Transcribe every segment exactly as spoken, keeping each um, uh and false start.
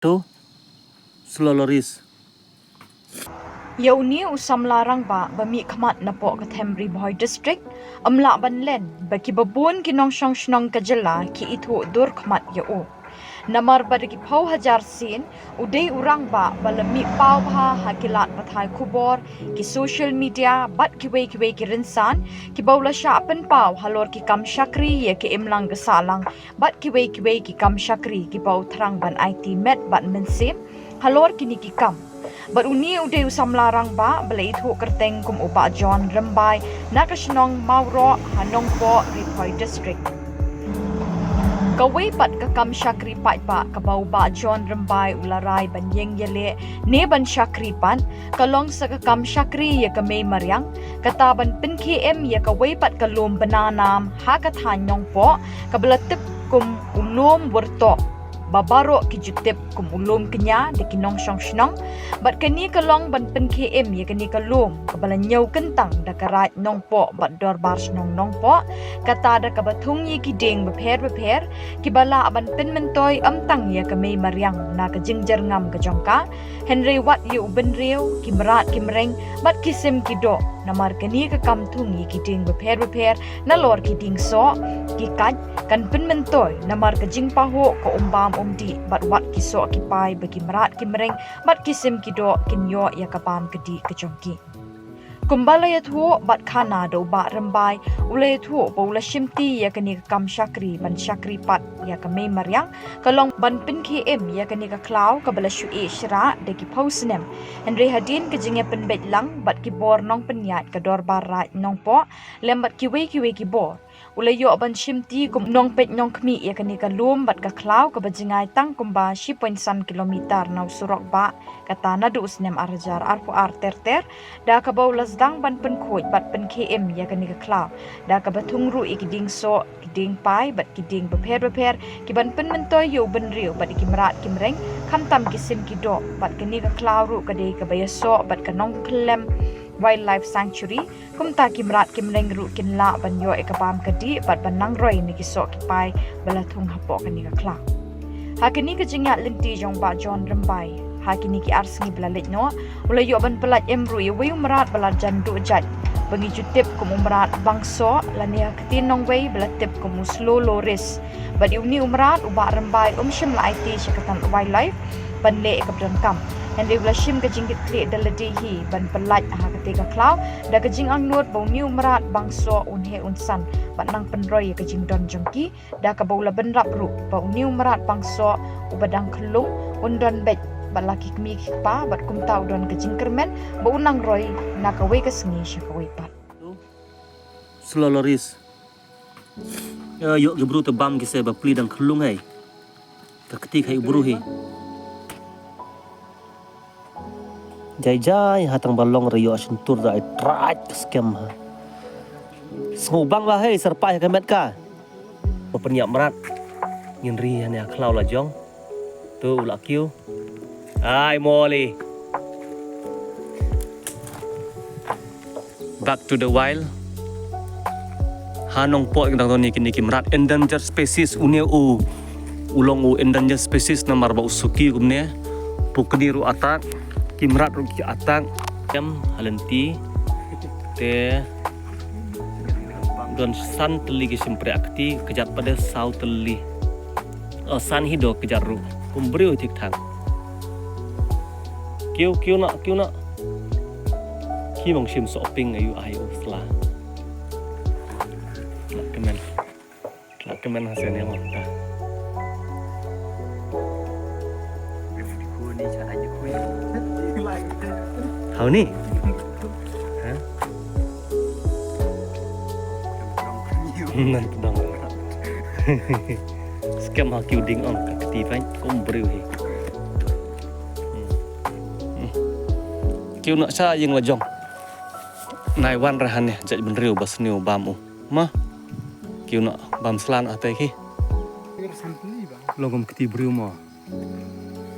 To slow lorries. Ïa une u samla rangbah ba mih khmat napoh ka them Ri Bhoi District, ym lah ban len ba kiba bun ki nongshong shnong ka jylla ki ithuh dur khmat ïa u. Namar ba da ki phew hajar sien, u dei u rangbah ba la mih paw bha ha ki lad pathai khubor, ki social media, bad kiwei kiwei ki rynsan, kiba u la shah pynpaw halor ki kam shakri ïa ki imlang ka sahlang, bad kiwei kiwei ki kam shakri kiba u thrang ban aiti met bad mynsiem halor kine ki kam. Bad une u dei u samla rangbah ba la ithuh kyrteng kum u Bah John Rymbai na ka shnong Mawroh ha Nongpoh, Ri Bhoi District. Kawei pat ka kam shakri paidbah kaba u Bah John Rymbai u la rai ban ïeng ïaleh ne ban shakri pat, ka long sa ka kam shakri ïa ka mei mariang, kata ban pynkhie em ïa kawei pat ka lum bna nam ha ka thaiñ Nongpoh, kaba la tip kum u lum Wyrtoh, ba baroh ki ju tip kum u lum kñia da ki nongshong shnong. Bad kane ka long ban pynkhie em ïa kane ka lum kaba la ñiew kyntang da ka Raid Nongpoh bad Dorbar Shnong Nongpoh, kata da kaba thung ïa ki dieng bapher bapher, kiba lah ban pynmyntoi ym tang ïa ka mei mariang na ka jingjyrngam ka jong ka, hynrei wat ïa u bynriew, ki mrad ki mreng, bad ki sim ki doh, namar kane ka kam thung ïa ki dieng bapher bapher nalor ki dieng soh, ki kait, kan pynmyntoi namar ka jingpahuh ka um bam um dih, bad wat ki soh ki pai ba ki mrad ki mreng bad ki sim ki doh kin ïoh ïa ka bam ka dih ka jong ki. Kumba la ïathuh bad khana da u Bah Rymbai, u la ïathuh ba u la shimti ïa kane ka kam shakri ban shakri pat ïa ka mei mariang, ka long ban pynkhie em ïa kane ka khlaw kaba la shu ïeh shrah da ki phew snem. Hynrei hadien ka jingïapynbeit lang bad ki bor nongpynïaid ka Dorbar Raid Nongpoh lem bad kiwei kiwei ki bor, u la ïoh ban shimti kum nongpeit nongkhmih ïa kane ka lum bad ka khlaw kaba jngai tang kumba shi point san kilometer na u surok bah, kata naduh u snem ar hajar arphew ar ter ter, da kaba u la sdang ban pynkhuid bad pynkhie em ïa kane ka khlaw, da kaba thung ruh ïa ki dieng soh, ki dieng pai bad ki dieng bapher bapher, ki ban pynmyntoi ïa u bynriew bad ïa ki mrad ki mreng, khamtam ki sim ki doh, bad kane ka khlaw ruh ka dei kaba ïasoh bad ka nongkyllem Wildlife Sanctuary, kumta ki mrad ki mreng ruh kin lah ban ïoh ïa ka bam ka dih bad ban nang roi na ki soh ki pai ba la thung hapoh kane ka khlaw. Ha kane ka jingïaid lynti jong Bah John Rymbai ha kine ki ar sngi ba la leit noh, u la ïoh ban pyllait em ruh ïa uwei u mrad ba la jan duh jait, ba ngi ju tip kum u mrad Bangsoh, lane ha ktien nongwei ba la tip kum u slow loris. Bad ïa une u mrad u Bah Rymbai um shym la aiti sha ka tnat Wildlife ban leh ïa kaba donkam. Hynrei u la shim ka jingkitkhlieh da lade hi ban pyllait ha kata ka khlaw da ka jingangnud ba une u mrad Bangsoh un heh un san bad nang pynroi ïa ka jingdon jong ki, da kaba u la bynrap ruh ba une u mrad Bangsoh uba dang khyllung un don beit bad la ki kmie ki kpa, bad kumta u don ka jingkyrmen ba un nang roi na kawei ka sngi sha kawei pat. Slow loris. Ïa, ïoh ki bru te bam ki se ba pli dang khyllung hei. Ka kti ka hi u bru hi. Jai jai ha tang ba long re ïoh shyntur da ai trai ka skem ha. Sngew bang ba hei syrpai ha ka met ka. Ba pynïap mrad. Ngin ri ha ne ha khlaw la jong. Tu u la kiew. Ai moli. Back to the wild. Ha Nongpoh ki dang don ïa kine ki mrad endangered species, une u u long u endangered species namar ba u suki kumne. Pukni ruh attack, ki mrad ruh ki attack. Em ha lynti te don san tylli ki shympriah kti, kjat pat de saw tylli. O, san hi do kjat ruh. Kum briew thik thang. Kiew, kiew na, kiew na. Ki mong shim soh ping ayu ai u sla. Khlak kmen. Khlak kmen ha sien ïa mata. Hau ni. Ha? Nan pdong. Skem ha kiew ding ong ka kti pain kum briew hi. Hmm. Hmm. Kiew na sha ïing la jong. Nai wan ra hangne jait bynriew ba sniew bam u. Ma. Kiew na bam sla na te ki. Long kum kti briew mo.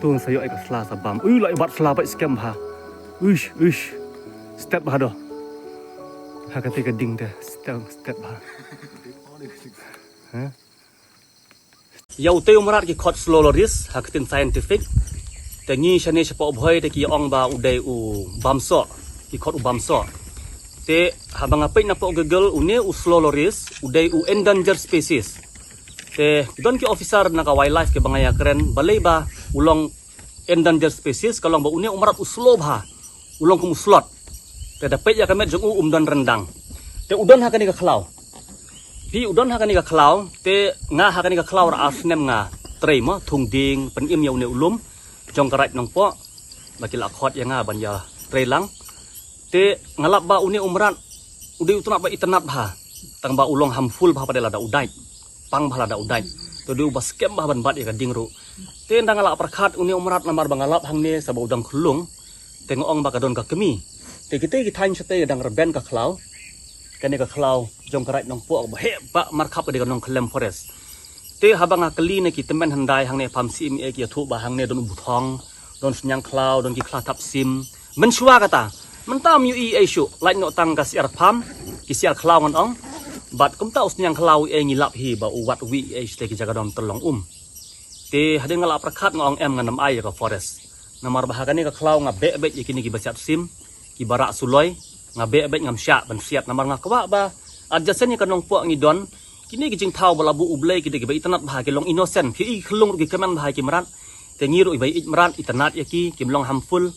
Tun sa ïoh ïa ka sla sa bam. Ui, la ïa bat sla bait skem bha. Uish, uish. Step bha doh. Ha kata ka ding te. Step, step bha. Ha? Ïa utei u mrad ki khot slow loris, ha ka ktien scientific. Te ngi shane shapoh Bhoi te ki ong ba u dei u bamsoh, ki khot u bamsoh. Te haba nga peit napoh Google, une u slow loris u dei u endangered species. Te don ki officer na ka wildlife kiba nga ïakren, balei ba u long endangered species, ka long ba une u mrad u slow bha, u long kum u slot. Te da peit ïa ka met jong u, um don ryndang. Te u don ha kane ka khlaw. Phi, u don ha kane ka khlaw, te nga ha kane ka khlaw ruh ar snem nga trei mo, thung dieng, pynim ïa une u lum jong ka Raid Nongpoh, ba ki la khot ïa nga ban ïa trei lang. Te nga lap ba une u mrad u dei u tnat ba itynnad bha, tang ba u long harmful bha pat lada u dait, pang bha lada u dait. Te u dei uba skhem bha ban bat ïa ka ding ruh. Te ynda nga la pyrkhat une u mrad, namar ba nga lap hangne sa ba u dang khyllung, te nga ong ba ka don ka kmie. Te kitei ki thaiñ shatei ka dang rben ka khlaw. Kane ka khlaw jong ka Raid Nongpoh ba heh ba markhap ka dei ka Nongkhyllem Forest. Te haba nga kylli na ki tymmen hyndai hangne, pham siem eh, ki ïathuh ba hangne don u buthong, don sniang khlaw, don ki khla thap sim. Mynshuwa kata, mynta ym ïohi ei shuh, lait noh tang ka syiar pham, ki syiar khlaw ngan ong. Bad kumta u sniang khlaw eh ngi lap hi ba u wad wi ei shatei ki jaka don tyllong um. Te hadien nga la pyrkhat nga ong em, ngan ym ai ïa ka forest. Namar ba ha kane ka khlaw nga beh beit ïa kine kiba siat sim, kiba rah suloi, nga beh beit, ngam shah ban siat namar nga kwah ba adjacent ïa ka Nongpoh ngi don kine ki jingthaw ba la buh U Blei, ki dei kiba itynnad bha, ki long innocent, phi i khyllung ruh ki kmen bha ïa ki mrad. Te ngi ruh iba ïeit mrad, itynnad ïa ki, kim long harmful.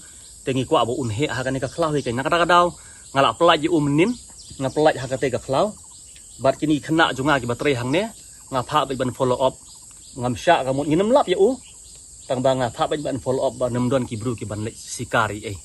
Te ngi kwah ba un heh ha kane ka khlaw hi. Kane kata ka daw nga la pyllait ïa u mynnin, nga pyllait ha katei ka khlaw. Bad kine ki khynnah jong nga kiba trei hangne, nga phah beit ban follow up. Ngam shah ka mut, ngin ym lap ïa u, tang ba nga phah beit ban follow up ba ym don ki briew kiban leit sikar ei ei.